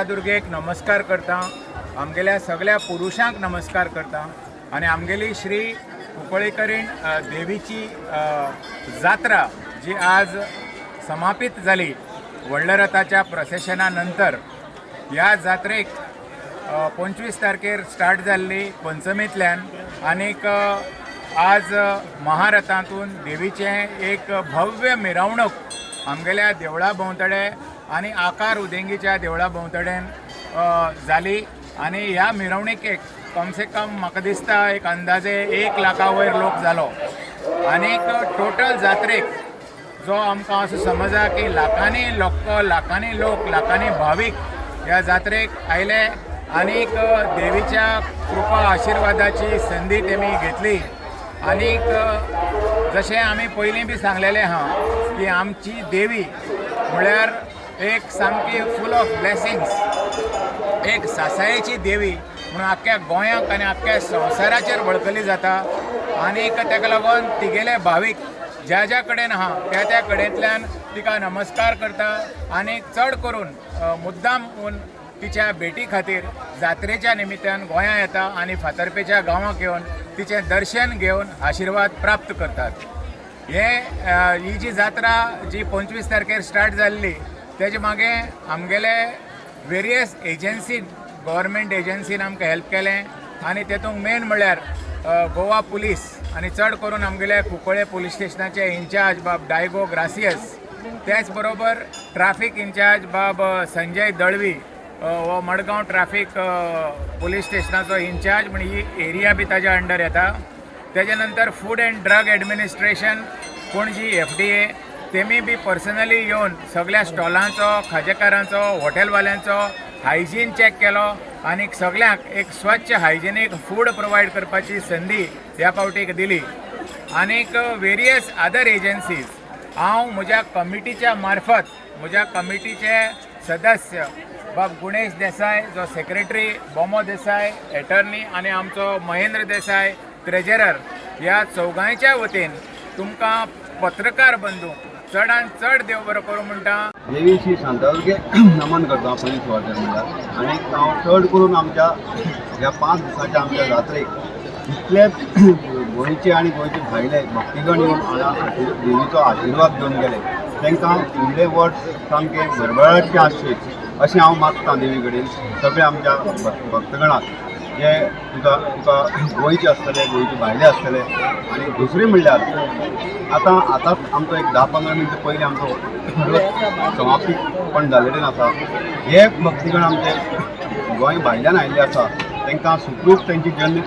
शांतादुर्गेक नमस्कार करता, आमगेल्या सगळ्या पुरुशांक नमस्कार करता आनी आमगेली श्री कुंकळेकरीण देवीची जात्रा जी आज समापीत जाली व्हडल्या रथाच्या प्रसेशना नंतर, ह्या जात्रेक 25 तारखेर स्टार्ट जाल्ली पंचमींतल्यान आनीक आज महारथांतून देवीचें एक भव्य मिरवणूक आमगेल्या देवळा भोंवतडे आनी आकार उदेंगीच्या देवळा भोंवतडेन जाली आनी ह्या मिरवणुकेक कम से कम म्हाका दिसता एक अंदाजे 1 लाखा वयर लोक जालो. आनीक टोटल जात्रेक जो आमकां असो समजा की लाखांनी लोक, लाखांनी लोक, लाखांनी भावीक ह्या जात्रेक आयले आनीक देवीच्या कृपा आशिर्वादाची संदी तेमी घेतली. आनीक जशें आमी पयलीं बी सांगलेलें आहा की आमची देवी म्हळ्यार एक सामकी फूल ऑफ ब्लेसिंग्स, एक सासायेची देवी म्हणून आख्ख्या गोंयाक आनी आख्ख्या संवसाराचेर वळखली जाता. आनीक ताका लागून तिगेले भावीक ज्या ज्या कडेन आहा त्या त्या कडेंतल्यान तिका नमस्कार करता आनी चड करून मुद्दाम म्हूण तिच्या भेटी खातीर जात्रेच्या निमित्तान गोंया येता आनी फातर्पेच्या गांवाक येवन तिचें दर्शन घेवन आशिर्वाद प्राप्त करतात. हे ही जी जात्रा जी 25 तारखेर स्टार्ट जाल्ली, तेजे मागे आमगेले वेरियस एजन्सी, गव्हर्मेंट एजन्सीन आमकां हेल्प केलें आनी तेतूंत मेन म्हळ्यार गोवा पुलीस आनी चड करून आमगेले कुंकळे पुलीस स्टेशनाचे इन्चार्ज बाब डायगो ग्रासियस, त्याच बरोबर ट्राफीक इन्चार्ज बाब संजय दळवी, हो मडगांव ट्राफीक पुलीस स्टेशनाचो इन्चार्ज म्हण ही एरिया बी ताज्या अंडर येता. तेजे नंतर food and drug administration Panaji, FDA, तेमी बी पर्सनली येवन सगळ्या स्टॉलांचो, खाजेकारांचो, हॉटेलवाल्यांचो हायजीन चॅक केलो आनी सगळ्यांक एक स्वच्छ हायजिनीक फूड प्रोवायड करपाची संदी ह्या फावटीक दिली. आनीक वेरियस अदर एजन्सीज, हांव म्हज्या कमिटीच्या मार्फत, म्हज्या कमिटीचे सदस्य बाब गुणेश देसाय जो सेक्रेटरी, बोमो देसाय एटर्नी आनी आमचो महेंद्र देसाय ट्रेजरर, ह्या चौगांयच्या वतीन तुमकां पत्रकार बंधू चडान चड देव बरो करूं म्हणटा. देवी श्री शांतादुर्गे नमन करता पयली सुवातेर म्हणल्यार. आनी हांव चड करून आमच्या ह्या 5 दिसाच्या आमच्या जात्रेक जितले गोंयचे आनी गोंयचे भायले भक्तीगण येवन हांगा देवीचो आशिर्वाद घेवन गेले, तांकां फुडलें वर्स सामकें भरभराटचें आसचें अशें हांव मागता देवी कडेन. सगळे आमच्या भक्तगणाक जे तुका तुका गोंयचे आसतले, गोंयचे भायले आसतले. आनी दुसरें म्हणल्यार आतां आतांच आमचो एक 10-15 मिनटां पयलीं आमचो रथ समाप्ती पण जाल्लें आसा. हे भक्तीगण आमचे गोंय भायल्यान आयिल्ले आसा, तांकां सुखरूप तेंची जर्नी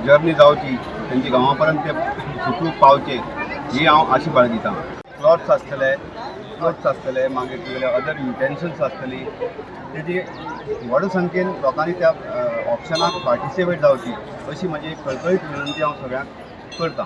जर्नी जावची, तेंच्या गांवा पर्यंत ते सुखरूप पावचे ही हांव आशा बाळगितां. क्लॉथ्स आसतले, क्लॉथ्स आसतले, मागीर तुगेले अदर युटेन्सिल्स आसतली. तेजी व्हड संख्येन लोकांनी त्या ऑक्शनाक पार्टिसिपेट जावची अशी म्हजी कळकळीत विनंती हांव सगळ्यांक करतां.